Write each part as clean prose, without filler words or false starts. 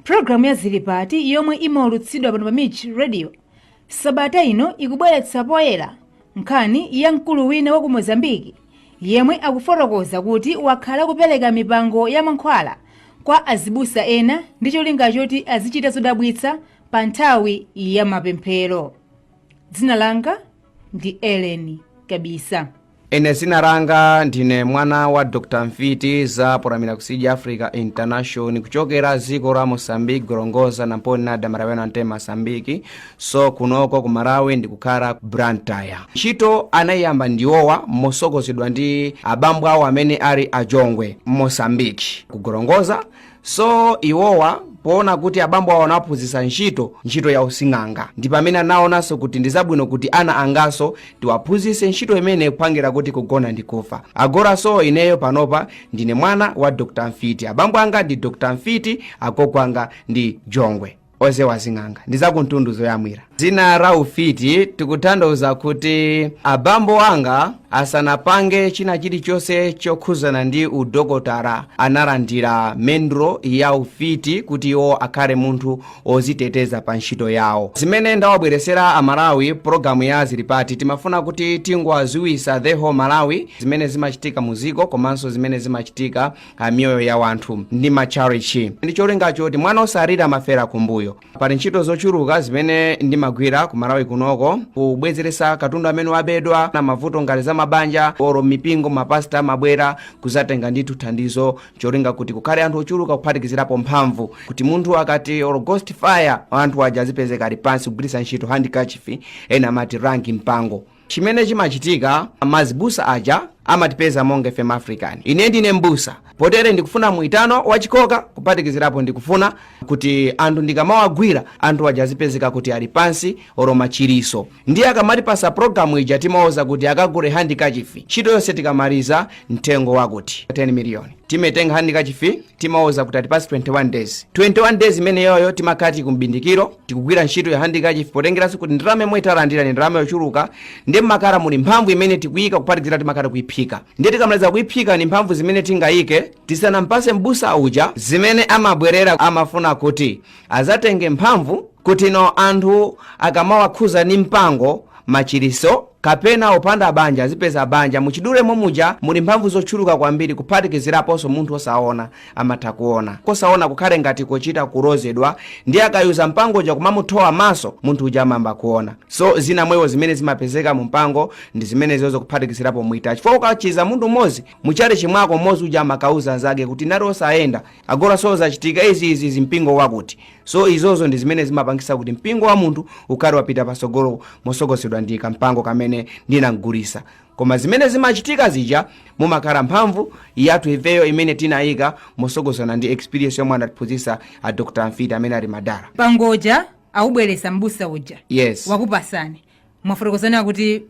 Pulogalamu ya Zilipati yomwe imaulutsidwa pano pa MIJ Radio sabata ino ikubweretsa poyera nkhani ya mkulu wina wa ku Mozambiki yemwe akufotokoza kuti wakhala kupereka mipango ya mankhwala kwa azibusa ena ndi cholinga choti azichita zodabwitsa pa nthawi ya mapemphero. Dzina langa ndi Ellen Kabisa. Ine zina langa ndine mwana wa Dr Mfiti za Poramira Kusiji Africa International, kuchokera dziko la Mosambiki, Gorongosa, Namponi, Nada, Maraweno, ante Mosambiki. So kunoko ku Malawi ndikukhala Blantyre. Ntchito anayiyamba ndiwowa mosokozedwa ndi abambo awo amene ali Ajongwe, Mosambiki, ku Gorongosa. So iwowa poona kuti abambo awo anawaphunzitsa ntchito ya using'anga, ndi pamene anaonanso kuti ndi zabwino kuti ana angaso tiwaphunzitse ntchito imene kupangira kuti kugona ndi kufa agora. So ineyo panopa ndine mwana wa Dr Mfiti. Abambo anga ndi Dr Mfiti, agogo anga ndi Jongwe ozewa zing'anga ndi zakumtundu zoyamwira. Dzina la ufiti tikutanthauza kuti abambo anga asanapange china chilichonse chokhuzana ndi udokotala analandira mendro ya ufiti kuti iwo akhale munthu oziteteza pa ntchito yawo. Zimene ndawabweresera Amalawi, pologalamu ya Zilipati, timafuna kuti tingowaziwisa the whole Malawi zimene zimachitika muziko komanso zimene zimachitika miyoyo ya wanthu ndi macharichi, ndi cholinga choti mwana osalira amafera kumbuyo. Pali ntchito zochuluka zimene ndimagwira ku Malawi kunoko, kubwezeresa katundu amene wabedwa na mavuto ngati za mabanja oro mipingo, mapasita amabwera kuzatenga ndithu thandizo, cholinga kuti kukhale anthu ochuluka, kuphatikizirapo mphamvu kuti munthu akati oro ghost fire, anthu aja azipezeka ali pansi, kugwiritsa ntchito handkerchief, ena amati rangi mpango. Chimene chimachitika, mazibusa aja amatipeza monga ife African. Ine ndine mbusa, potere ndikufuna mwitano wachikoka, kuphatikizirapo ndikufuna kuti anthu ndikamawagwira, anthu aja azipezeka kuti ali pansi oro machiriso. Ndiye akamatipasa programu ija, timawoza kuti akagule handkerchief. Ntchito yonse tikamaliza, mtengo wakuti 10 million. Timetenga handkerchief, timawoza kuti atipase 21 days. 21 days imeneyoyo timakhala kumbindikiro tikugwira ntchito ya handkerchief, potengeranso kuti ndalama imwe italandira ni ndalama yochuluka, ndi mmakhala muli mphamvu imene tikuyika, kuphatikizira timakhala kuyiphika. Ndiye tikamaliza kuyiphika ni mphamvu zimene tingayike tisanampase mbusa uja, zimene amabwerera amafuna kuti azatenge mphamvu kuti no anthu akamawakhuza ni mpango, machiriso, kapena opanda banja azipeza banja. Muchidulemo muja muli mphamvu zochuluka kwambiri, kuphatikiziraponso munthu osaona amatha kuona, kosaona kukhale ngati kochita kulozedwa, ndi akayuza mpango uja kumamuthowa maso, munthu uja amamba kuona. So zina mwewo zimene zimapezeka mu mpango ndi zimene zozo, kuphatikizirapo mwita, chifukwa ukachiza munthu mmodzi muchale chimwako, mmodzi uja amakauza anzake kuti nali osayenda agora, so zachitika izi izi izi mpingo wakuti. So izozo ndi zimene zimapangisa kuti mpingo wa munthu ukhale wapita pasogolo mosogozedwa ndi kampango kamene ndinamgulisa. Koma zimene zimachitika zija, mumakhala mphamvu yathu ifeyo imene tinayika mosogozana ndi experience yomwe anatiphunzitsa a Dr Mfiti amene ali madala. Pangoja awubweresa mbusa uja. Yes. Wakupasani, mwafotokozana kuti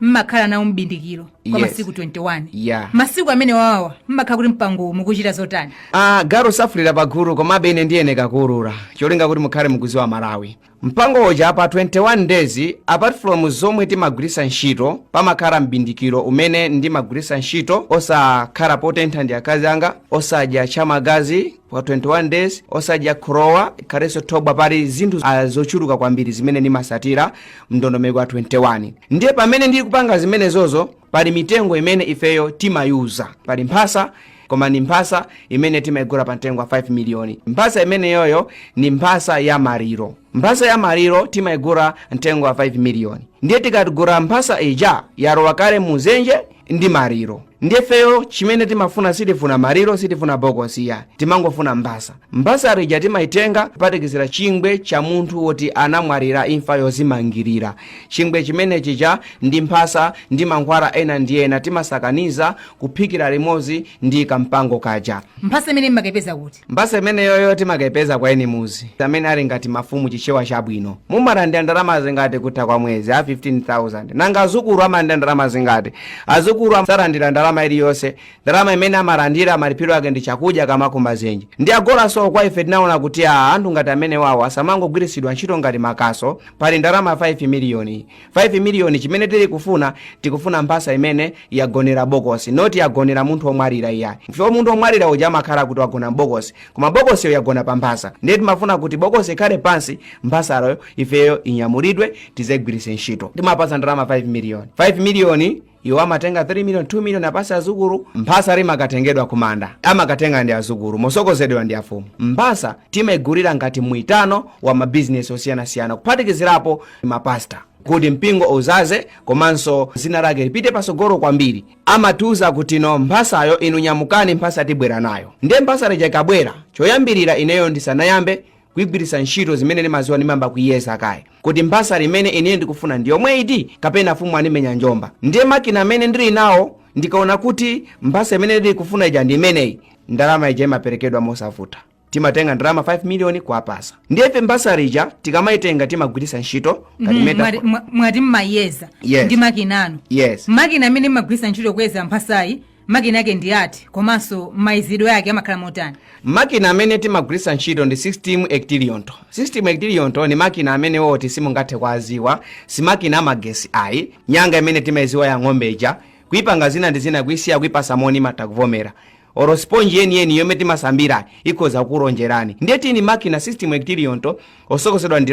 mmakhala nawo mbindikiro kwa masiku 21. Yeah. Masiku amene wawawa mmakhala kuti mpango mukuchita zotani? Ah, galu safulira pagulu, komabe ine ndiyene kakulula cholinga kuti mukhale mukuziwa Malawi. Mpango uja pa 21 days, apart from zomwe timagwiritsa ntchito, pamakhala mbindikiro umene ndimagwiritsa ntchito: osakhala potentha ndi akazi anga, osadya chamagazi pa 21 days, osadya kholowa ikhalenso thobwa. Pali zinthu zochuluka kwambiri zimene ndimasatira mndondomeko wa 21. Ndiye pamene ndili kupanga zimenezozo, pali mitengo imene ifeyo timayuza. Pali mphasa, koma ni mphasa imene timayigula pa mtengo wa 5 miliyoni. Mphasa imeneyoyo ni mphasa ya maliro. Mphasa ya maliro timayigula mtengo wa 5 miliyoni. Ndiye tikagula mphasa ija, yalowa kale muzenje ndi maliro. Ndiye feyo chimene timafuna, sitifuna maliro, sitifuna bokosi ya, timangofuna mphasa. Mphasa lija timayitenga kuphatikizira chingwe cha munthu woti anamwalira imfa yozimangirira. Chingwe chimene chija ndi mphasa ndi mankhwala ena ndi ena timasakaniza kuphikira limodzi ndi kampango kaja. Mphasa imene mmakayipeza kuti? Mphasa imeneyoyo timakayipeza kwa eni muzi amene ali ngati mafumu. Chichewa chabwino, mumalandira ndalama zingati kutha kwa mwezi? A 15,000. Nanga azukulu amalandira ndalama zingati? Azukulu salandira ndalama. ndalama iliyonse. Ndalama imene amalandira, malipiro ake ndi chakudya kamakumba zenje. Ndi agolanso kwa ife tinaona kuti a anthu ngati amene wawo asamangogwiritsidwa ntchito ngati makaso. Pali ndalama 5 miliyoni, 5 miliyoni. Chimene tili kufuna, tikufuna mphasa imene yagonera bokosi, not yagonera munthu omwalira iyayi. Chifukwa munthu omwalira uja amakhala kuti wagona mbokosi, koma bokosiyo yagona pa mphasa. Ndiye timafuna kuti bokosi ikhale pansi, mphasayo ifeyo inyamulidwe, tizegwiritse ntchito. Timapasa ndalama 5 miliyoni, 5 miliyoni. Iwo amatenga 3 million, 2 million apasa azukulu. Mphasa limakatengedwa kumanda, amakatenga ndi azukulu mosokozedwa ndi afumu. Mphasa timaigulira ngati mwitano wa mabizinesi osiyanasiyana, kuphatikizirapo mapasta, kuti mpingo uzaze komanso zina lake lipite pasogolo kwambiri. Amatiuza kuti, "No, mphasayo inu nyamukani, mphasa tibwera nayo." Ndiye mphasa lija ikabwera, choyambirira ineyo ndisanayambe kuyigwiritsa ntchito zimene ndimaziwa, ndimamba kuyeza kaye kuti mphasa limene ineyo ndikufuna ndi yomwe iti kapena fumu animenya njomba. Ndiye makina amene ndili nawo, ndikaona kuti mphasa imene ndili kufuna ija ndi imeneyi, ndalama ija imaperekedwa mosavuta. Timatenga ndalama 5 miliyoni kuwapasa. Ndiye ife mphasa lija tikamaitenga timagwiritsa ntchito ngati Mwati mmayeza Yes. ndi makina anu? Yes. Makina amene mmagwiritsa ntchito kuyeza mphasayi, makina ake ndi ati, komanso mayezedwe ake amakhala motani? Makina amene timagwiritsa ntchito ndi system ectilionto. System ectilionto ni makina amene woti simungathe kuaziwa, si makina amagesi ayi. Nyanga imene timayiziwa ya ng'ombe ija, kuipanga zina ndi zina, kuisiya, kuipasa moni, matha kuvomera. Oro sponge yeniyeni yomwe timasambira ikhoza kukulonjerani. Ndiye tini makina system ectilionto osokozedwa ndi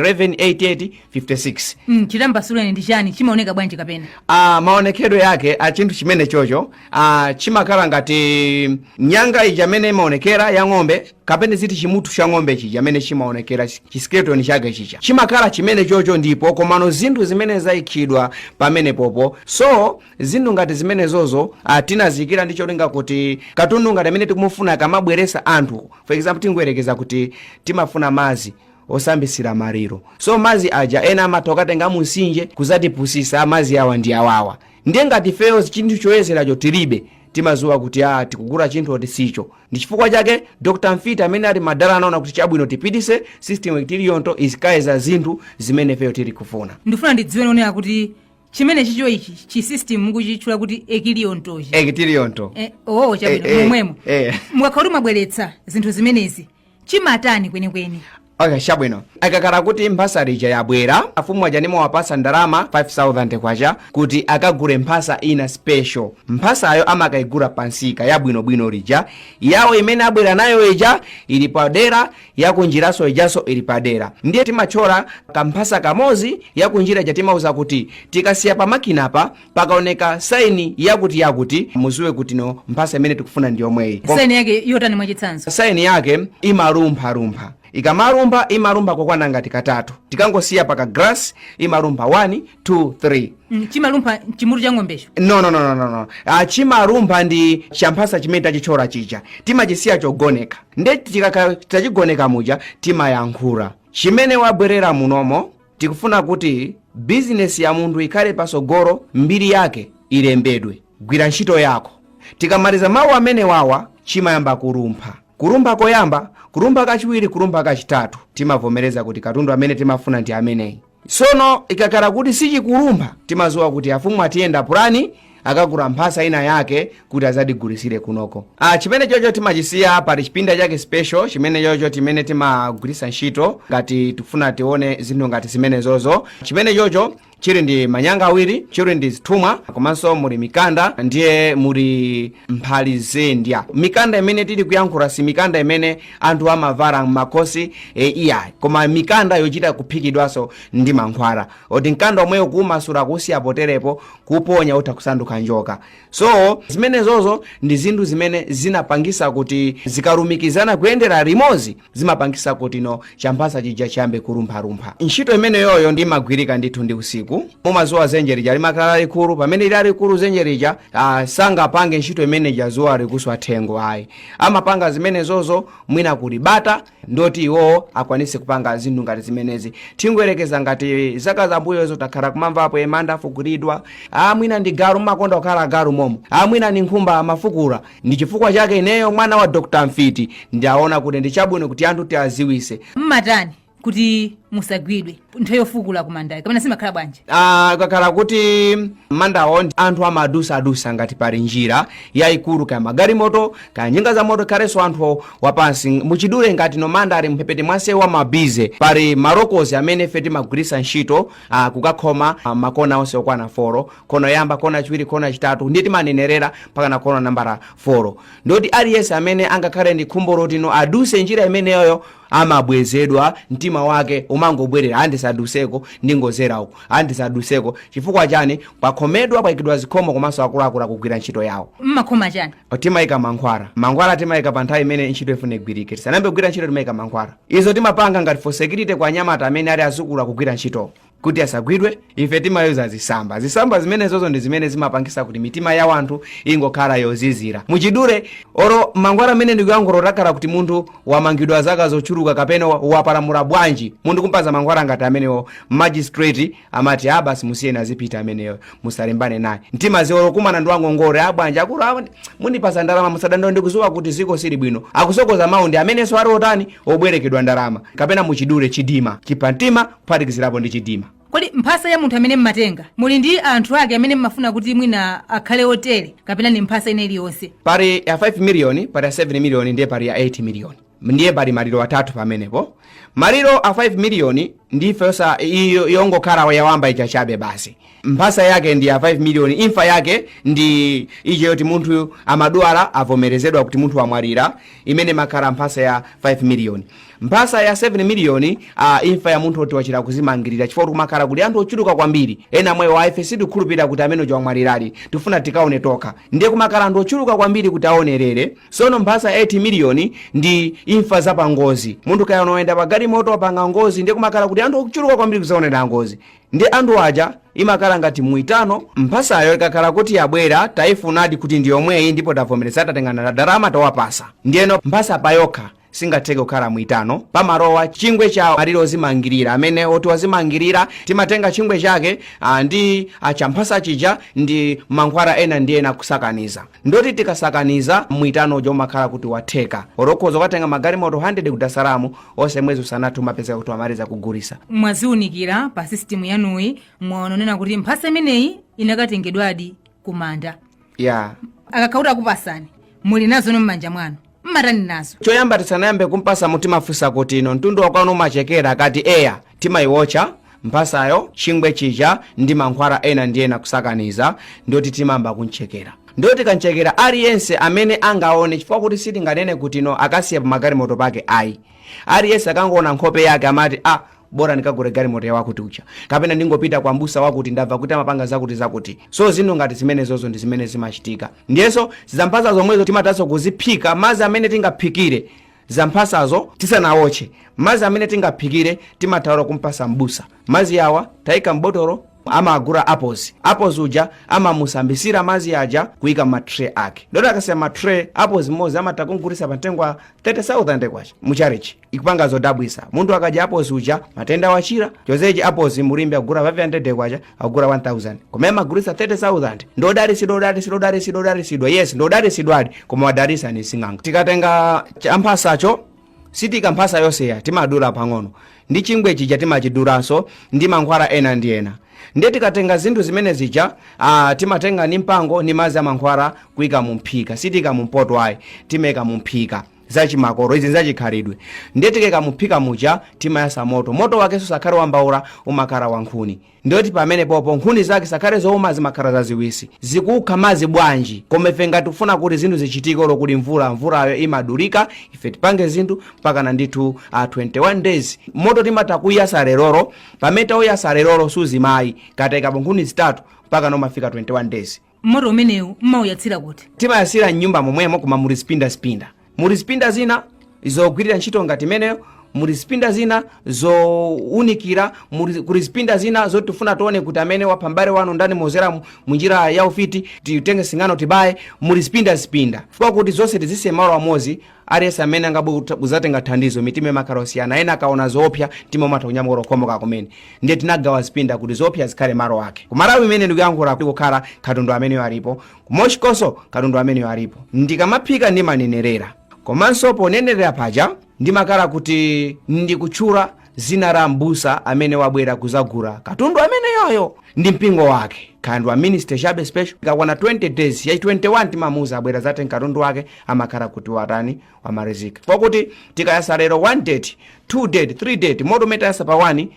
118856. Chitambasuleni ndi chani, chimaoneka bwanji kapena? Maonekedwe yake a chinthu chimene chocho chimakhala ngati nyanga ija amene imaonekera ya ng'ombe, kapena ziti chimutu cha ng'ombe chija amene chimaonekera, chiskeleton chake chicha chimakhala chimene chocho. Ndipo komano zinthu zimene zayikidwa pamene popo, so zinthu ngati zimenezozo tinaziyikira ndi cholinga kuti katundu ngati amene tikumufuna akamabweresa anthu, for example, tingoyerekeza kuti timafuna mazi osambisira maliro, so mazi aja ena amatha kukatenga mumtsinje kuzatipusisa, mazi awa ndi awawa. Ndiye ngati feyo chinthu choyezeracho tilibe, timazuwa kuti tikugula chinthu oti sicho. Ndi chifukwa chake Dr Mfiti amene ali madala anaona kuti chabwino tipitise system iliyonto izikayeza zinthu zimene feyo tili kufuna. Ndifuna ndidziwe nonena kuti chimene chicho ichi chi system mukuchitchula kuti ekiliyontochi? Ekiliyonto. Oh, chabwino. Momwemo mukakhala kuti mwabweretsa zinthu zimenezi, chimatani kwenikweni? Okay, chabwino. Akakhala kuti mphasa lija yabwera, afumu aja nimawapasa ndalama 5000 kwacha kuti akagule mphasa ina special. Mphasayo amakayigula pansika yabwinobwino lija. Yawo imene abwera nayo ija ili padera, yakunjiraso ijaso ili padera. Ndiye timachola kamphasa kamozi, yakunjira ija timauza kuti tikasiya pamakinapa, pakaoneka saini yakuti yakuti, muziwe kuti no, mphasa imene tikufuna ndi yomweyi. Saini yake yotani, mwachitsanzo? Saini yake imalumphalumpha. Ikamalumpha, imalumpha kokwana ngati katatu. Tikangosiya paka glass, imalumpha 1, 2, 3. Chimalumpha chimutu cha ng'ombecho? No, no, no, no, no, no. Chimalumpha ndi champhasa chimene tachichola chija. Timachisiya chogoneka, nde tikakhala tachigoneka muja timayankhula chimene wabwerera munomo. Tikufuna kuti bizinesi ya munthu ikhale pasogolo, mbiri yake ilembedwe, gwira ntchito yako. Tikamaliza mawu amene wawa, chimayamba kulumpha. Kulumpha koyamba, kulumpha kachiwiri, kulumpha kachitatu, timavomereza kuti katundu amene timafuna ndi ameneyi. Sono ikakhala kuti sichikulumpha, timaziwa kuti afumu atiyenda pulani, akagula mphasa ina yake kuti azatigulisire kunoko. Chimene chocho timachisiya pali chipinda chake special, chimene chocho timene timagwiritsa ntchito ngati tifuna tione zinthu ngati zimenezozo. Chimene chocho chili ndi manyanga awiri, chili ndi zithumwa, komanso muli mikanda, ndiye muli mphali zendya. Mikanda imene tili kuyankhula si mikanda imene anthu amavala m'makosi iyayi, koma mikanda yochita kuphikidwanso ndi mankhwala oti mkanda omweyo kuumasula, kusiya poterepo, kuponya, utha kusanduka njoka. So zimenezozo ndi zinthu zimene zinapangisa kuti zikalumikizana kuyendera limodzi, zimapangisa kuti no, champhasa chija chiyambe kulumphalumpha. Ntchito imeneyoyo ndimagwirika ndithu ndi usiku. Mumazuwa zenje lija limakhala lalikulu. Pamene lili lalikulu zenje lija, sangapange ntchito imeneja zuwa likuswa thengo ayi. Amapanga zimenezozo mwina kulibata, ndoti iwowo akwanise kupanga zinthu ngati zimenezi. Tingoyerekeza ngati zaka zambuyozo takhala kumamvapo emanda afukulidwa, mwina ndi galu, mmakonda kukhala galu momo, mwina ndi nkhumba amafukula. Ndi chifukwa chake ineyo mwana wa Dr Mfiti ndaona kuti ndi chabwino kuti anthu tiaziwise. Mmatani kuti Musagwidwe nthawi yofukula kumandayo, kapena simakhala bwanji? Ah, kakhala kuti mandawo anthu amadusadusa, ngati pali njira yayikulu, kaya magalimoto, kaya njinga za moto, khalenso anthu wapansi. Muchidule, ngati no manda ali mphepete mwansewu wa mabize, pali malokozi amene ife timagwiritsa ntchito kukakhoma makona onse okwana 4, kona yoyamba, kona chiwiri, kona chitatu, ndiye timanenerera mpaka na kona nambala 4. Ndoti aliyense amene angakhale ndi khumbo loti no aduse njira imeneyoyo amabwezedwa, mtima wake umangobwerera, "Andisaduseko, ndingozera uku, andisaduseko." Chifukwa chani? Pakhomedwa, payikidwa zikhomo, komanso akuluakulu akugwira ntchito yawo. Mmakhoma chani? Timayika mankhwala. Mankhwala timayika pa nthawi imene ntchito ifuna igwirike. Tisanayambe kugwira ntchito timayika mankhwala. Izo timapanga ngati for security kwa anyamata amene ali azukulu akugwira ntchito kuti asagwidwe. Ife timayuza zisamba. Zisamba zimenezozo ndi zimene zimapangisa kuti mitima ya wanthu ingokhala yozizira. Muchidule, oro mankhwala amene ndikuyankhula, utakhala kuti munthu wamangidwa zaka zochuluka kapena wapalamula bwanji, munthu kumpaza mankhwala ngati amenewo, magistrate amati, "A basi, musiyeni azipita ameneyo, musalimbane naye." Mtima ziolo kumana ndi wangongole, "A bwanji akulu awa, mundipasa ndalama, musadandaule, ndikuziwa kuti ziko sili bwino." Akusokoza mawu ndi amenenso ali otani, obwerekedwa ndalama, kapena muchidule chidima, chipamtima kuphatikizirapo ndi chidima. Kodi mphasa ya munthu amene mmatenga, muli ndi anthu ake amene mmafuna kuti mwina akhale otere, kapena ni mphasa ina iliyonse? Pali ya 5 million, pali ya 7 million, ndiye pali ya 8 million. Ndiye pali maliro atatu pamenepo. Maliro a 5 million ndife yosa iyo yongokhala yawamba icha chabe basi. Mphasa yake ndi ya 5 million. Imfa yake ndi ije yoti munthu amadwala, avomerezedwa kuti munthu wamwalira, imene makhala mphasa ya 5 million. Mphasa ya 7 million, imfa ya munthu oti wachita kuzimangirira, chifukwa kuti kumakhala kuli anthu ochuluka kwambiri. Ena mwewo, "Ife sitikukhulupirira kuti amene uja wamwalirali, tifuna tikaone tokha." Ndiye kumakhala anthu ochuluka kwambiri kuti aonerere. Sono mphasa ya 8 million ndi imfa zapangozi. Munthu kaya unoyenda pa galimoto, wapanga ngozi, ndiye kumakhala kuti anthu ochuluka kwambiri kuzaonera ngozi, ndi anthu aja imakhala ngati mwitano. Mphasayo ikakhala kuti yabwera, tayifunadi kuti ndi yomweyi, ndipo tavomereza, tatengana ndalama, tawapasa, ndiyeno mphasa payokha singatheke kukhala mwitano. Pamalowa chingwe cha maliro ozimangirira. Amene oti wazimangirira, timatenga chingwe chake ndi champhasa chija ndi mankhwala ena ndi ena kusakaniza. Ndoti tikasakaniza, mwitano uja umakhala kuti watheka. Orokhoza ukatenga magalimoto 100 ku Dar es Salaam onse, mwezi usanathe umapezeka kuti wamaliza kugulisa. Mwaziwunikira pa system yanuyi, mwaononena kuti mphasa imeneyi inakatengedwadi kumanda. Ya. Akakhala kuti akupasani, muli nazo no m'manja mwanu, mmatani nazo? Choyamba, tisanayambe kumpasa, mutimafunsa kuti, "Ino mtundu wakwanu umachekera?" Akati eya, timayiwotcha mphasayo, chingwe chija ndi mankhwala ena ndi ena kusakaniza. Ndoti timayamba kunchekera. Ndoti tikanchekera, aliyense amene angaone, chifukwa kuti sitinganene kuti ino akasiya pa magalimoto pake, ayi. Aliyense akangoona nkhope yake amati, "A bora ndikagule galimoto ya wakuti uja, kapena ndingopita kwa mbusa wakuti, ndamva kuti amapanga zakuti zakuti." So zinthu ngati zimenezozo ndi zimene zimachitika. Ndiyenso zamphasa zomwezo timatanso kuziphika. Madzi amene tingaphikire zamphasazo tisanawotche, madzi amene tingaphikire timathawira kumpasa mbusa. Madzi awa tayika mbotolo, amagula apples. Apples uja amamusambisira madzi aja, kuyika matray ake. Ndoti akasiya matray, apples mmodzi amatha kumgulisa pa mtengo wa 30,000 kwacha mucharichi. Ikupanga zodabwisa. Munthu akadya apples uja, matenda wachira. Chozechi apples mulimbi agula 500 kwacha, agula 1000, koma amagulisa 30,000. Ndodalisidwa, odalisidwa, odalisidwa, odalisidwa. Yes, ndodalisidwadi, koma wadalisa ni sing'anga. Tikatenga champhasacho, sitika mphasa yonseya, timadula pang'ono ndi chingwe chija, timachidulanso ndi mankhwala ena ndi ena. Ndiye tikatenga zinthu zimene zija, timatenga ndi mpango ndi madzi amankhwala kuyika mu mphika. Sitika mu mpoto ayi, timayika mu mphika zachimakolo izi, zachikhalidwe. Ndiye tikayika mu mphika muja, timayasa moto. Moto wakenso sakhale wambaula, umakhala wankhuni. Ndiyoti pamene popo nkhuni zake sakhale zowuma, zimakhala zaziwisi, zikukha madzi bwanji. Koma ife ngati tifuna kuti zinthu zichitike, olo kuli mvula, mvulayo imadulika. Ife tipange zinthu mpakana ndithu 21 days. Moto timatha kuyasa lerolo, pamene tauyasa lerolo suzimayi, katayikapo nkhuni zitatu mpaka nomafika 21 days. Moto umenewu mmauyatsira kuti? Timayasira mnyumba momwemo, koma muli zipinda. Muli zipinda zina zogwirira ntchito ngati imeneyo, muli zipinda zina zowunikira, kuli zipinda zina zoti tifuna tione kuti amene wapha m'bale wanu ndani mozera munjira ya ufiti, titenge sing'ano tibaye. Muli zipinda zipinda, chifukwa kuti zonse tizisiye malo amodzi, aliyense amene angabwe kuzatenga thandizo, mitima imakhala osiyana. Ena akaona zoopsa, mtima umatha kunyamuka kukhomoka kumene. Ndiye tinagawa zipinda kuti zoopsa zikhale malo ake. Kumalawi imene ndikuyankhula kukhala katundu ameneyo alipo, kumochikonso katundu ameneyo alipo. Ndikamaphika ndimanenerera, komanso ponenerera paja ndimakhala kuti ndikutchula Zina la mbusa amene wabwera kuzagula katundu amene yoyo ndi mpingo wake, kandi wa minister chabe special. Ikakwana 20 days ya 21, timamuuza abwera zatenga katundu wake, amakhala kuti watani, wamarizika. Pokuti tikayasa lero 1 date, 2 date, 3 date, moto umene tayasa pa 1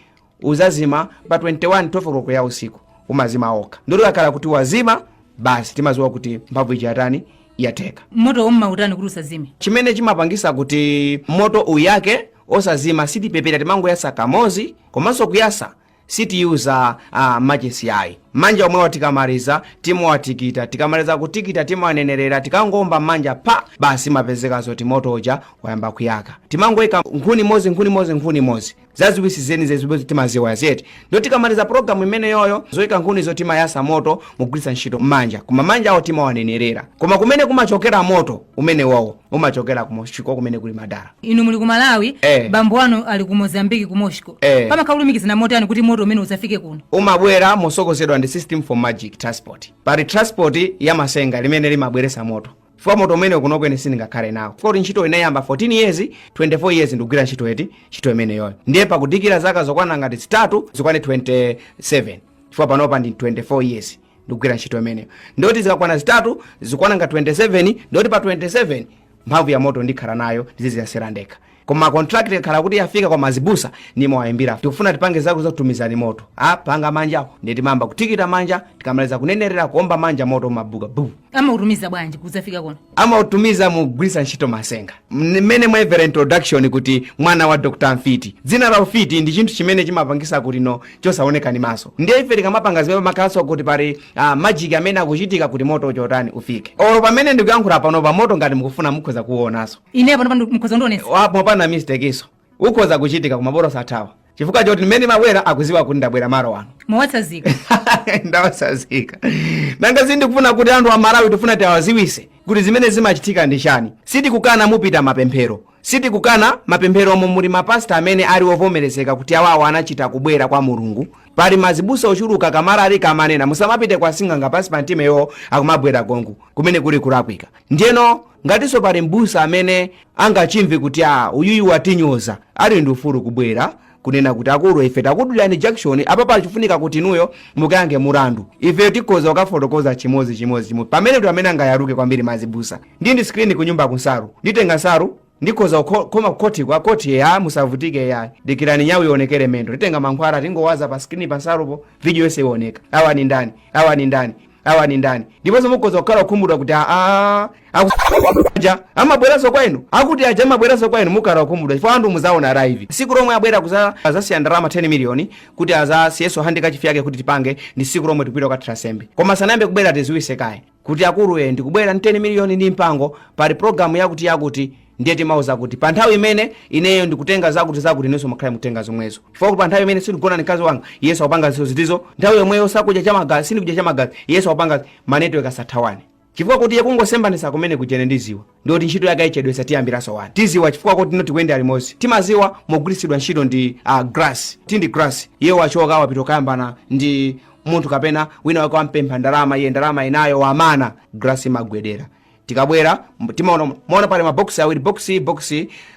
uzazima pa 21, 12 o'clock ya usiku umazima okha. Ndoti kakhala kuti wazima basi, timaziwa kuti mphamvu iji yatani, yateka. Moto ummautani kuti usazime? Chimene chimapangisa kuti moto uyake osazima, sitipepera, timangoyasa kamozi. Komanso kuyasa sitiyuza machesi ayi, manja omwewa. Tikamaliza timawatikita, tikamaliza kutikita timawanenerera, tikangomba manja pa basi, mapezekanso ti moto uja wayamba kuyaka. Timangoyika nkhuni mozi, nkhuni mozi, nkhuni mozi zaziwisi zeni zezibwezi timaziwa zeti. Ndo tikamaliza pologalamu imene yoyo zoyika nkhunizo, timayasa moto mugwiritsa ntchito manja, koma manja awo timawanenerera. Koma kumene kumachokera moto umene wowo umachokera ku Moscow, kumene kuli madala. Inu muli ku Malawi, Eh. bambo anu ali ku Mozambiki, ku Moscow. Eh. Pamakhala kulumikizana motani kuti moto umene usafike kuno? Umabwera mosokozedwa ndi System for Magic Transport. Pali transport ya masenga limene limabweresa moto, chifukwa moto umene kuno kwene sindingakhale nawo, chifukwa kuti ntchito inayamba 14 years, 24 years ndikugwira ntchito eti, ntchito imeneyoyo. Ndiye pakudikira zaka zokwana ngati zitatu zikwane 27, chifukwa panopa ndi 24 years ndikugwira ntchito imeneyo. Ndoti zikakwana zitatu zikwana nga 27, ndoti pa 27 mphamvu ya moto ndikhala nayo, ndiziziyasera ndekha. Koma contract ikakhala kuti yafika kwa mazibusa, nimawayimbira, tikufuna tipange zako zakutumizani moto, a panga manjawo. Ndiye timamba kutikita manja, tikamaliza kunenerera, kuomba manja, moto umabuka bu. Amautumiza bwanji kudzafika kuno? Amautumiza mugwiritsa ntchito masenga. Mmene mwamvera introduction kuti mwana wa Dr Mfiti, dzina la ufiti ndi chinthu chimene chimapangisa kuti no chosaoneka ni maso. Ndiye ife tikamapanga zimene pamakhalanso kuti pali magic amene akuchitika kuti moto chotani ufike. Olo pamene ndikuyankhula pano pa moto, ngati mukufuna mukhoza kuonanso. Ine pano pano mukhoza kundionetsa? Mopanda mistake iso ukhoza kuchitika, koma bora sathawa, chifukwa choti mmene mabwera akuziwa kuti ndabwera malo ano. Mwawatsazika. Ndawasazika. Nanga sindikufuna kuti anthu amalawi, tifuna tiwaziwise kuti zimene zimachitika ndi chani. Sitikukana mupita mapemphero, sitikukana mapemphero omwe muli mapasta amene ali ovomerezeka kuti awawo anachita kubwera kwa Mulungu. Pali mazibusa ochuluka kamala ali kamanena musamapite kwa sing'anga, pasi pa mtima iwo akumabwera konku kumene kuli kulakwika. Ndiyeno ngatinso pali mbusa amene angachimve kuti a uyuyu watinyoza, ali ndi ufulu kubwera kunena kuti akulu, ife takudulirani junction apa, pachifunika kuti inuyo mukayankhe mulandu. Ife tikhoza kukafotokoza chimodzi chimodzi chimodzi pamene kuti amene angayaluke kwambiri mazibusa. Ndi screen kunyumba kunsalu, nditenga nsalu, ndikhoza koma kukoti kwa koti ya musavutike ya dikirani nyawu ionekere mendo. Nditenga mankhwala, tingowaza pa screen pa nsalupo, video yonse ioneka, awa ni ndani, awa ni ndani, awa ni ndani. Ndiponso mukhoza kukhala kukhumudwa kuti aa, aja amabweranso kwa inu, akuti aja amabweranso kwa inu, mukhala kukhumudwa chifukwa anthu muzaona live siku lomwe abwera kuza azasiya ndalama 10 miliyoni kuti azasiyeso handkerchief yake kuti tipange, ndi siku lomwe tikupita kukathira sembe. Koma sanayambe kubwera, tiziwise kaye kuti akulu, e ndikubwera ndi 10 miliyoni ndi mpango, pali programu yakuti yakuti. Ndiye timauza kuti pa nthawi imene ineyo ndikutenga zakuti zakuti, inenso mukhale mukutenga zomwezo, chifukwa kuti pa nthawi imene sindikugona ndi mkazi wanga, yesu akupanga zitizo. Nthawi yomweyo sakudya chamagazi, sindikudya chamagazi, yesu akupanga manetwork asathawane, chifukwa kuti iye kungosembanisa kumene kujene ndiziwa ndoti ntchito yake ayichedwesa, tiyambiranso wani. Tiziwa chifukwa kuti ino tikuyenda limodzi, timaziwa mogwiritsidwa ntchito ndi grass tindi grass. Iye wachoka wapita kukayambana ndi munthu kapena wina wake wampempha ndalama, iye ndalama inayo wamana, grass imagwedera. Tikabwera timaona maona pali maboksi awiri, box box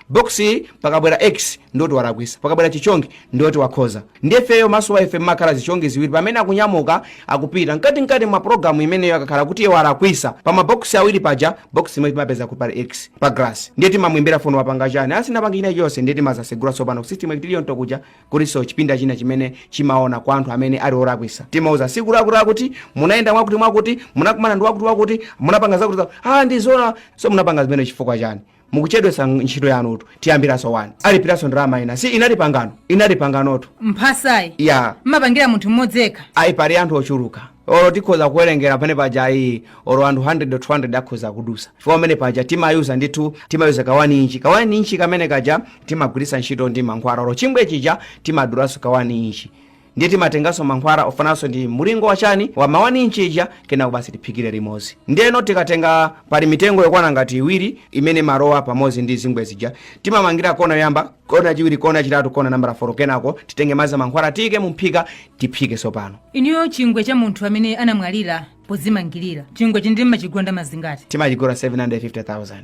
box. Pakabwera x ndoti walakwisa, pakabwera chichongi ndoti wakhoza. Ndiye feyo maso wa ife mmakhala zichongi ziwiri. Pamene akunyamuka akupita mkati mwa programu imeneyo, akakhala kuti iye walakwisa pa maboksi awiri paja, box imwe timapeza kuti pali x pa grass. Ndiye timamwimbira foni, wapanga chani? Asinapanga china chonse. Ndiye timazasegula tsopano ku system tiliyo ntokuja, kulinso chipinda china chimene chimaona kwa anthu amene ali olakwisa. Timauza siku lakuti kuti munayenda mwakuti mwakuti, munakumana ndi wakuti wakuti, munapanga zakuti zakuti. Ah, ndizona so munapanga zimene chifukwa chani? Mukuchedwesa ntchito yanutu, tiyambiranso wani. Alipiranso ndalama ina, si inali pangano, inali panganotu. Mphasayi ya mmapangira munthu mmodzi yekha? Ayi, pali anthu ochuluka. Olo tikhoza kuwerengera pamene paja, ayi, olo anthu 100 or 200 akhoza kudusa, chifukwa pamene paja timayuza ndithu, timayuza ka 1 inch, ka 1 inch kamene kaja timagwiritsa ntchito ndi mankhwala. Olo chingwe chija timadulanso ka 1 inch, ndiye timatenganso mankhwala ofananso ndi mulingo wachani wa ma 1 inch ija, kenako basi tiphikire limodzi. Ndiyeno tikatenga, pali mitengo yokwana ngati iwiri imene malowa pamodzi ndi zingwe zija. Timamangira kona yoyamba, kona yachiwiri, kona yachitatu, kona nambala 4. Kenako titenge madzi amankhwala, tiyike mumphika, tiphike sopano. Inuyo chingwe cha munthu amene anamwalira podzimangirira, chingwe chindi mmachigula mazingati? Timachigula 750,000.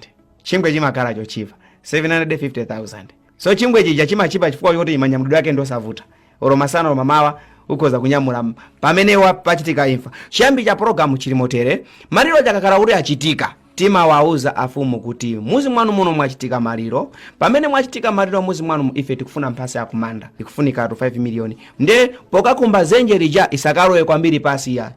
Chingwe chimakhala chochipa 750,000. So chingwe chija chimachipa chifukwa choti manyamulidwe ake ndosavuta. Olo masana, olo mamawa, ukhoza kunyamula pamene pachitika imfa. Chiyambi cha pologalamu chili motere: maliro chakakhala kuti achitika, timawauza afumu kuti muzi mwanu muno mwachitika maliro. Pamene mwachitika maliro muzi mwanu, ife tikufuna mphasa yakumanda, ikufunikatu 5 miliyoni. Nde pokakumba zenje lija isakalowe kwambiri pasi ya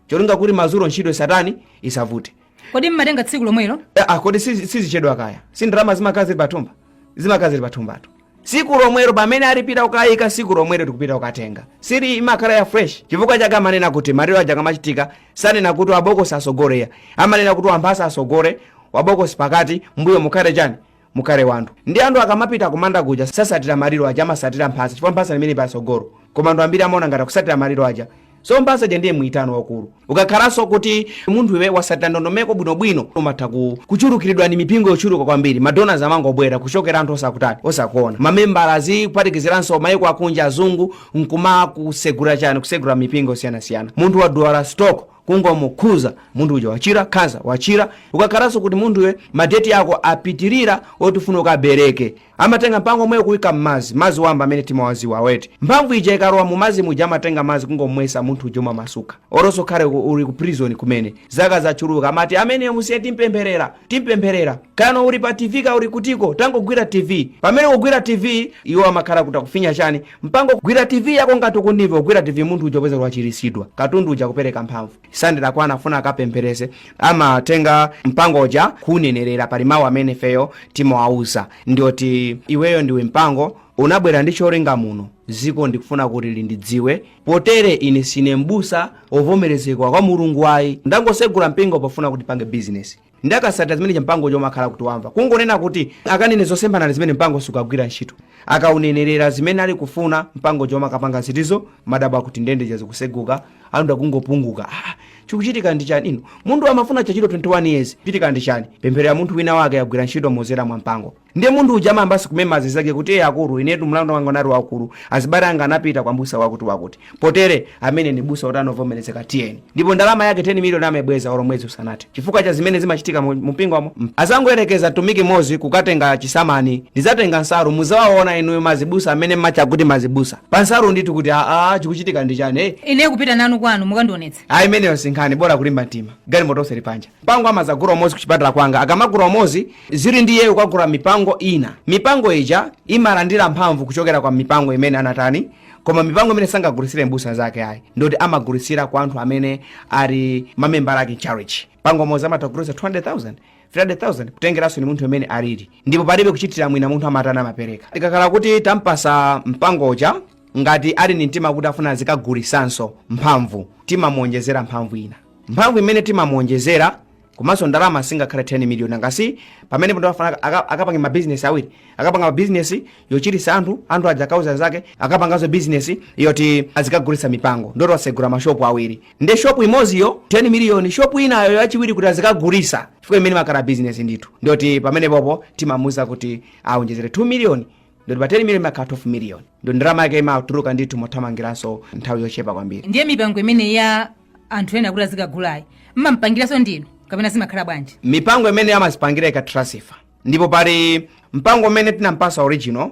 cholinga kuti mazuro ntchito isatani, isavute. Kodi mmatenga tsiku lomwelo? Ah, kodi sizichedwa kaya? Si ndalama zimakhala zili pathumba? Zimakhala zili pathumbatu. Siku lomwelo pamene alipita kukayika, siku lomwelo tikupita kukatenga. Sili imakhala ya fresh. Chifukwa chake amanena kuti maliro aja akamachitika, sanena kuti wabokosi asogoleya, amanena kuti wamphasa asogole, wabokosi pakati, mbuyo mukhale chani, mukhale wanthu. Ndi anthu akamapita kumanda kuja sasatira maliro aja, amasatira mphasa, chifukwa mphasa limene pasogolo. Koma anthu ambiri amaona ngati akusatira maliro aja. So mphasa ija ndiye mwitano wakulu. Ukakhalanso kuti munthu iwe wasatira ndondomeko bwinobwino, umatha kuchulukiridwa ndi mipingo yochuluka kwambiri. Madonors amangobwera kuchokera anthu osakutali, osakuona, mamembala azikuphatikiziranso maiko akunja, azungu nkuma kusegura chani, kusegura mipingo osiyanasiyana. Munthu wadwala stroke, kungomukhuza munthu uja wachira, khansa wachira. Ukakhalanso kuti munthuwe madeti ako apitirira oti ufuna ukabereke, amatenga mpango omweyo kuyika mmazi, mazi wamba amene timawaziwa aweti. Mphamvu ija ikalowa mu mazi muja, amatenga mazi kungomwesa munthu uja, umamasuka. Olonso khale uli ku prison kumene zaka zachuluka, amati amene musiye, timpempherera, timpempherera. Kano uli pa TV, ka uli kutiko, tangogwira TV. Pamene ukugwira TV, iwo amakhala kuti akufinya chani, mpango. Gwira TV yako ngati ukundimva, kugwira TV, munthu uja upeza wachiritsidwa. Katundu uja kupereka mphamvu. Sandera kwana afuna akapempherese, amatenga mpango uja kunenerera. Pali mawu amene feyo timawauza, ndioti iweyo ndiwe mpango, unabwera ndi cholinga muno ziko, ndikufuna kuti lindidziwe. Potere ine sine mbusa ovomerezekwa kwa Mulungu ayi, ndangosegula mpingo pofuna kuti pange bizinesi. Ndakasatira zimene mpango chomakhala kuti wamva kungonena kuti akanene zosemphana zimene mpango sukagwira ntchito. Akaunenerera zimene ali kufuna mpango choma akapanga zitizo, madabo akuti ndende zikuseguka, anthu akungopunguka. Ah, chikuchitika ndi chani ino? Munthu amafuna chachito 21 years, chitika ndi chani? Pemphero ya munthu wina wake yagwira ntchito mozera mwa mpango. Ndiye munthu uja amayambasi kumema zake kuti iye akulu, inetu mlandu wanga unali wakulu, azibale anga anapita kwa mbusa wakuti wakuti, potere amene ni busa kuti anovomerezeka, tiyeni. Ndipo ndalama yake 10 miliyoni amabweza olo mwezi usanathe, chifukwa cha zimene zimachitika mu mpingo amo. Azangoyerekeza tumiki mozi kukatenga chisamani, ndidzatenga nsalu, muzawaona inuyo mazibusa amene mmachakuti mazibusa pa nsalu ndithu kuti aa, chikuchitika ndi chani, hey. Ine kupita nanu kwanu mukandionetsa. Ayi, imeneyo sinkhani, bora kulimba mtima. Galimoto onse lipanja, mpango amazagula umozi kuchipatala kwanga. Akamagula umozi, zili ndiye ukagula mipango ina. Mipango ija imalandira mphamvu kuchokera kwa mipango imene anatani. Koma mipango imene sangagulisire mbusa zake ayi, ndoti amagulisira kwa anthu amene ali mamembala ake church. Mpango umozi amatagulisa 200,000, 300,000, kutengeranso ni munthu amene alili. Ndipo palibe kuchitira mwina, munthu amatani, amapereka. Tikakhala kuti tampasa mpangoja, ngati ali ni mtima kuti afuna azikagulisanso mphamvu, timamuonjezera mphamvu ina. Mphamvu imene timamuonjezera komanso ndalama singakhale 10 million ngasi pamene munthu afuna akapange mabizinesi awiri. Akapanga mabizinesi yochirisa anthu, anthu aja akauza zake, akapanganso bizinesi yoti azikagulitsa mipango, ndoti wasegula mashopu awiri. Nde shopu imoziyo 10 million, shopu inayo yachiwiri kuti azikagulisa, chifukwa imene makhala bizinesi ndithu. Ndoti pamene popo timamuza kuti aonjezere 2 million, ndoti pa 10 million makhala 12 million. Ndo ndalama yake imatuluka ndithu mothamangiranso nthawi yochepa kwambiri. Ndiye mipango imene ya anthu ena kuti azikagulayi, mmampangiranso ndinu kapena zimakhala bwanji? Mipango imene amazipangira ika transfer. Ndipo pali mpango umene tinampasa original.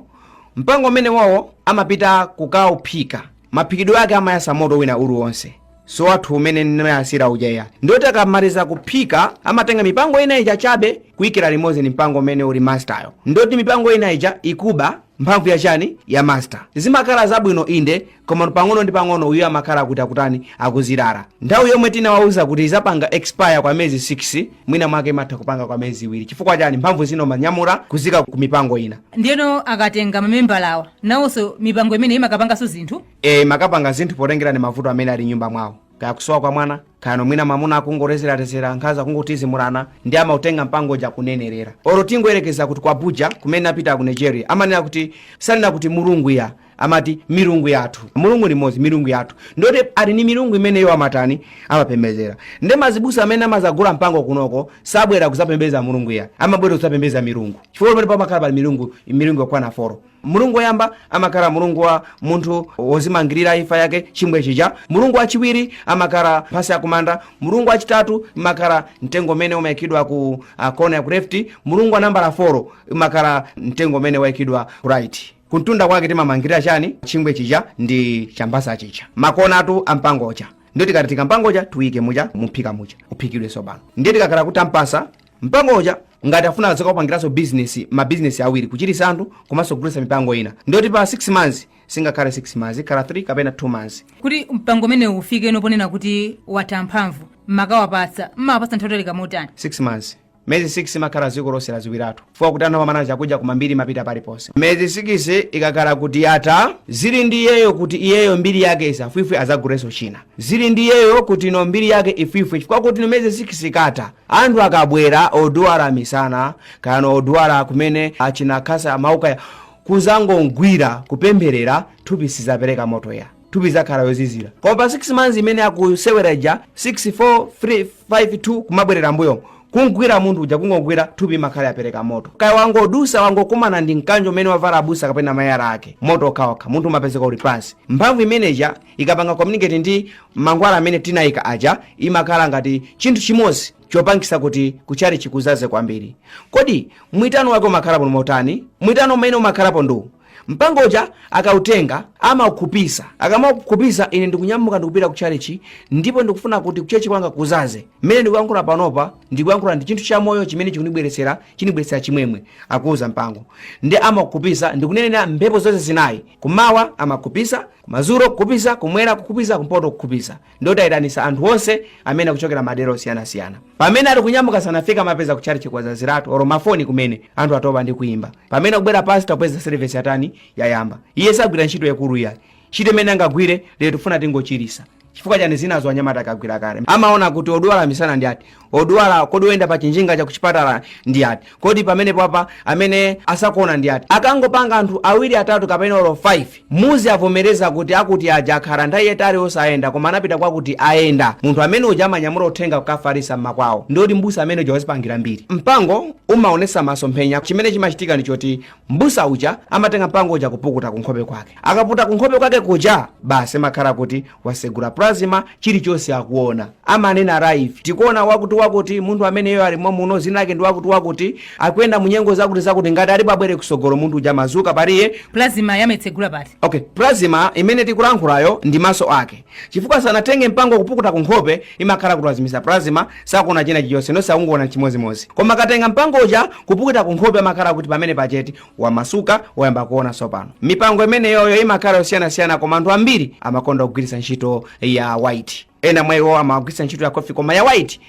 Mpango umene wawo amapita kukauphika, maphikidwe ake amayasa moto wina uliwonse, so athu umene ndimayasira ujeya. Ndoti akamaliza kuphika, amatenga mipango ina ija chabe kuyikira limodzi ni mpango umene uli masteryo. Ndoti mipango ina ija ikuba mphamvu yachani, ya master. Zimakhala zabwino inde, koma pang'ono ndi pang'ono uyo amakhala kuti akutani, akuzirara. Nthawi yomwe tinawauza kuti izapanga expire kwa miyezi 6, mwina mwake imatha kupanga kwa miyezi 2. Chifukwa chani? Mphamvu zino manyamula kuzika ku mipango ina. Ndiyeno akatenga mamembalawa, nawonso mipango imene imakapanganso zinthu? E, makapanga zinthu potengera ni mavuto amene ali nyumba mwawo, kaya kusowa kwa mwana, kaya nomwina mamuna akungorezerarezera, nkhazi akungotizimulana, ndi amautenga mpango ja kunenerera. Olo tingoyerekeza kuti kwa Abuja kumene apita ku Nigeria, amanena kuti, sanena kuti mulungu ya, amati milungu yathu. Mulungu ni mmodzi, milungu yathu. Ndoti ali ni milungu imeneyo amatani, amapembedzera. Ndi mazibusa amene amazagula mpango kunoko sabwera kuzapembedza mulungu ya, amabwera kuzapembedza milungu, chifukwa pamene pamakhala pali milungu, milungu yokwana 4. Mulungu woyamba amakhala mulungu wa munthu wozimangirira imfa yake, chingwe chija. Mulungu wachiwiri amakhala mphasa yakumanda. kumanda. Mulungu wachitatu imakhala mtengo umene umayikidwa ku kona ya ku left. Mulungu wa nambala 4 imakhala mtengo umene wayikidwa ku right. Kuntunda kwake timamangirira chani? Chingwe chija ndi chambasa chicha, makonatu ampangocha. Ndiye tikati tikampangocha tuyike mucha muphika mucha uphikidwe sopano. Ndiye tikakhala kuti ampasa mpangocha, ngati afuna azikapangiranso business, mabizinesi awiri, kuchirisa anthu komanso kugulitsa mipango ina, ndiyoti pa 6 months singakhale 6 months, ikhala 3 kapena 2 months. Kuti mpango umene ufike noponena kuti watha mphamvu, mmakawapatsa, mmawapatsa nthawi yotalika motani? 6 months, mezi 6 imakhala dziko lonse laziwiratu, fuwa kuti anthu amamana chakudya kumambiri mapita paliponse. Mezi 6 ikakhala kuti yatha, zili ndi iyeyo kuti iyeyo mbiri yake isafwifwe, azagulenso china. Zili ndi iyeyo kuti ino mbiri yake ifwifwe, chifukwa kuti ino mezi 6 ikatha, anthu akabwera odwala misana kayano odwala kumene achina khasa maukaya kuzangogwira kupempherera, thupi sizapereka moto ya thupi, zakhala yozizira. Koma pa 6 months imene akusewera 6 4 3 5 2 kumabwerera mbuyo, kungwira munthu uja, kungogwira thupi imakhala yapereka moto. Kaya wangodusa, wangokumana ndi mkanjo umene wavala abusa kapena mayala ake, moto okhaokha, munthu umapezeka uli pansi. Mphamvu imeneja ikapanga communicate ndi mangwala amene tinayika aja, imakhala ngati chinthu chimodzi chopangisa kuti kuchali chikuzaze kwambiri. Kodi mwitano wake umakhalapo motani? Mwitano umene umakhalapo ndu mpangoja akautenga amaukhupisa. Akamaukhupisa, ine ndikunyamuka ndikupita ku chalichi, ndipo ndikufuna kuti kuchechi kwanga kuzaze. Mmene ndikuyankhula panopa, ndikuyankhula ndi chinthu chamoyo chimene chikunibweretsera, chinibweretsera chimwemwe. Akuuza mpango ndi amakukhupisa, ndikunenera mphepo zonse zinayi: kumawa amakhupisa, kumadzulo kukhupisa, kumwera kukhupisa, kumpoto kukhupisa. Ndotayitanisa anthu onse amene akuchokera madera osiyanasiyana. Pamene ali kunyamuka, sanafika, amapeza kuchalichi kwazaziratu, oro mafoni kumene anthu atopa ndi kuimba. Pamene akubwera pastor, kupeza service yatani? Yayamba. Iye sagwira ntchito yakulu iyayi. Ntchito imene angagwire lero, tifuna tingochirisa. Chifukwa chani? Zinazo anyamata akagwira kale. Amaona kuti odwala misana ndi ati, odwala kodi oyenda pa chinjinga cha kuchipatala ndi ati, kodi pamenepo apa amene asakuona ndi ati. Akangopanga anthu awiri, atatu kapena olo 5, muzi avomereza kuti akuti aja akhala nthawi yayitali osayenda, koma anapita kwakuti ayenda. Munthu amene uja amanyamula uthenga kukafarisa mmakwawo. Ndoti mbusa amene uja wazipangira mbiri. Mpango umaonesa masomphenya. Chimene chimachitika ndi choti mbusa uja amatenga mpango uja kupukuta kunkhope kwake. Akaputa kunkhope kwake kuja, basi, amakhala kuti wasegula plasma, chilichonse akuona. Amanena live, tikuona wakuti wakuti, munthu ameneyo alimo muno, zina lake ndi wakuti wakuti, akuyenda munyengo zakuti zakuti, ngati alipo abwere kusogolo. Munthu uja amazuka paliye. Plasma yametsegula pati? Okay, plasma imene tikulankhulayo ndi maso ake, chifukwa sanatenge mpango kupukuta kunkhope, imakhala kuti wazimisa plasma, sakuona china chilichonse, nonse akungoona chimozimozi. Koma akatenga mpango uja kupukuta kunkhope, amakhala kuti pamene pacheti wamasuka, wayamba kuona. Sopano mipango imeneyoyo imakhala yosiyanasiyana, koma anthu ambiri amakonda kugwiritsa ntchito ya white. Ena mwa iwo amagwiritsa ntchito ya coffee, koma ya white,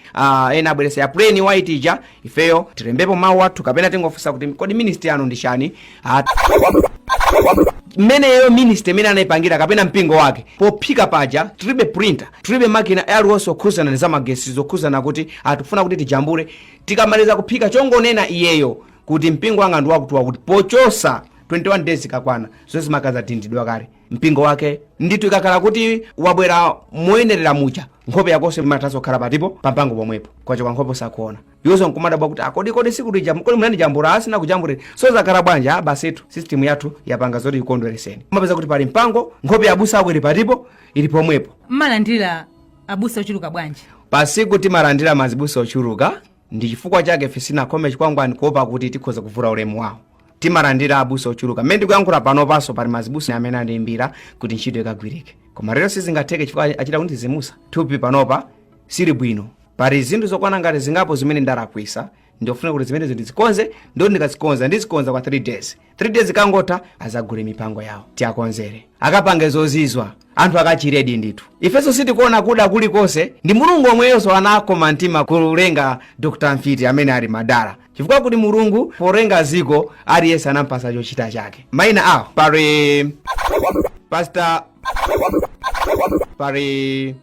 ena abweresa ya plain white ija. Ifeyo tilembepo mawu athu kapena tingofunsa kuti kodi ministry yanu ndi chani? Mmeneyo ministry imene anayipangira kapena mpingo wake, pophika paja tilibe printer, tilibe makina aliwonse okhuzana ndi zamagesi, zokhuzana kuti atifuna kuti tijambule. Tikamaliza kuphika, chongonena iyeyo kuti mpingo wanga ndi wakuti wakuti, pochosa 21 days ikakwana, zonse zimakaza dindidwa kale mpingo wake ndithu. Ikakhala kuti wabwera moyenerera muja, nkhope yakonso imathanso kukhala patipo pampango pomwepo. Kwachoka nkhope, sakuona iwonso nkumadabwa kuti akodi kodi siku lija kodi munandijambula? Asina kujambulira, so zakhala bwanji? Ah, basitu system yathu yapanga zoti ikondwereseni. Umapeza kuti pali mpango, nkhope ya abusa ako ili patipo, ili pomwepo. Mmalandira abusa ochuluka bwanji? Pasiku timalandira mazibusa ochuluka. Ndi chifukwa chake ife sinakhome chikwangwani, kuopa kuti tikhoza kuvula ulemu wawo. Timalandira abusa ochuluka. Mmene ndikuyankhula panopanso pali mazibusa amene andiyimbira kuti ntchito ikagwirike, koma lero sizingatheke chifukwa achita kuti zimusa thupi panopa sili bwino. Pali zinthu zokwana ngati zingapo zimene ndalakwisa, ndikufuna kuti zimenezo ndizikonze. Ndo ndikazikonza, ndizikonza kwa 3 days. 3 days kangotha, azagule mipango yawo, tiakonzere, akapange zozizwa, anthu akachiredi ndithu. Ifenso sitikuona kuda kulikonse. Ndi Mulungu omweyonso anakoma mtima kulenga Dr Mfiti amene ali madala, chifukwa kuti Mulungu polenga ziko aliyense anampasa chochita chake. Mayina awo pali Pastor, pali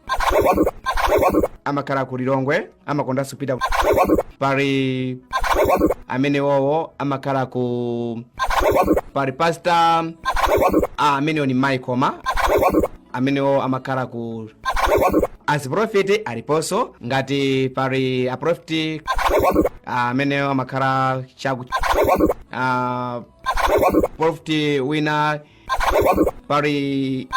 amakhala ku Lilongwe, amakondanso kupita, pali amene wowo amakhala ku, pali Pastor amenewo ni Michael, amenewo amakhala ku. Aziprofeti aliponso, ngati pali aprofeti amenewo amakhala chaku, profeti wina pali.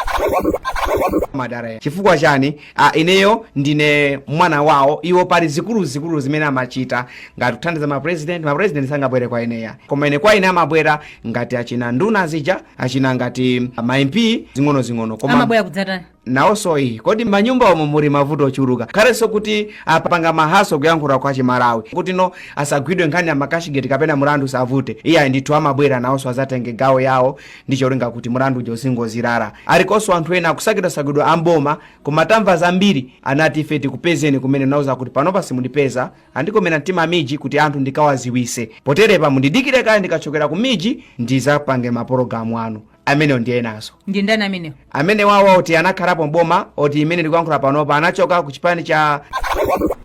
Madara chifukwa chani? Ineyo ndine mwana wawo. Iwo pali zikuluzikulu zimene amachita ngati kuthandiza mapresident. Mapresident sangabwere kwa ineya, koma ine kwa ine amabwera ngati achina nduna zija, achina ngati ma MP zing'ono-zing'ono, koma Amabwera kudzatani? Nawonso iyi, kodi manyumba omwe muli mavuto ochuluka, khalenso kuti apanga mahaso kuyankhula kwa Chimalawi kuti no asagwidwe nkhani ya macashgate kapena mulandu usavute. Iye ndithu amabwera nawonso azatenge gawo yawo ndi cholinga kuti mulandu uja uzingozirara. Alikonso anthu ena akusakidwasakidwa amboma, koma tamva zambiri. Anati ife tikupezeni kumene nauza kuti panopa simundipeza. Andikomera mtima miji kuti anthu ndikawaziwise poterepa, mundidikire kale, ndikachokera ku miji ndizapange mapologalamu anu. Amenewo ndi enanso. Ndi ndani amenewo? Amene wawa oti anakhalapo mboma, oti imene ndikuyankhula panopa anachoka ku chipani cha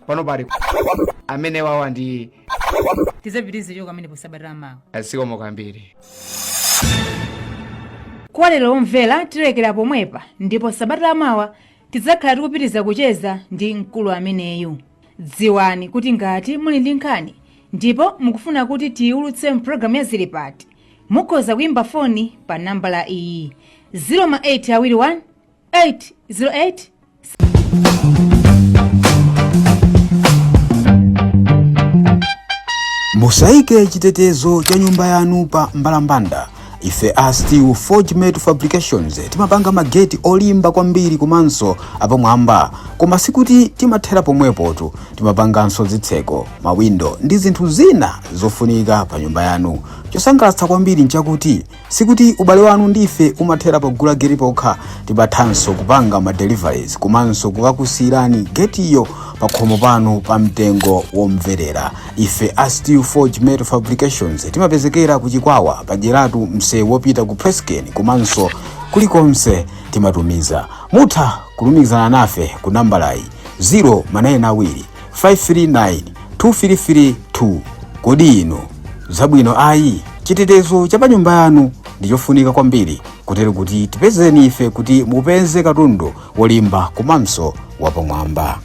panopa ali amene wawa ndi Tizapitirize choka amenepo sabata lamawa. Zikomo kwambiri. Kwa lero, omvera, tilekera pomwepa, ndipo sabata lamawa tidzakhala tikupitiriza kucheza ndi mkulu ameneyu. Dziwani kuti ngati muli ndi nkhani ndipo mukufuna kuti tiyiulutse mpulogalamu ya Zili Pati, mukhoza kuyimba foni pa nambala iyi: 0821 808. Musayike chitetezo cha nyumba yanu pa mbalambanda. Ife a Steel Forge Metal Fabrications timapanga mageti olimba kwambiri komanso apamwamba, koma sikuti timathera pomwepotu. Timapanganso zitseko, mawindo ndi zinthu zina zofunika pa nyumba yanu. Chosangalatsa kwambiri nchakuti sikuti ubale wanu ndife umathera pogula geti pokha. Timathanso kupanga ma deliveries komanso kukakusiyirani getiyo pa khomo panu pa mtengo womverera. Ife a Steel Forge Metal Fabrications timapezekera ku Chikwawa, pajeratu msewu wopita ku Presken, komanso kulikonse timatumiza. Mutha kulumikizana nafe ku nambalayi: 0 manayeni 2 539 2332. Kodi inu zabwino ayi? Chitetezo cha pa nyumba yanu ndi chofunika kwambiri, kutero kuti tipezeni ife kuti mupeze katundu wolimba komanso wapamwamba.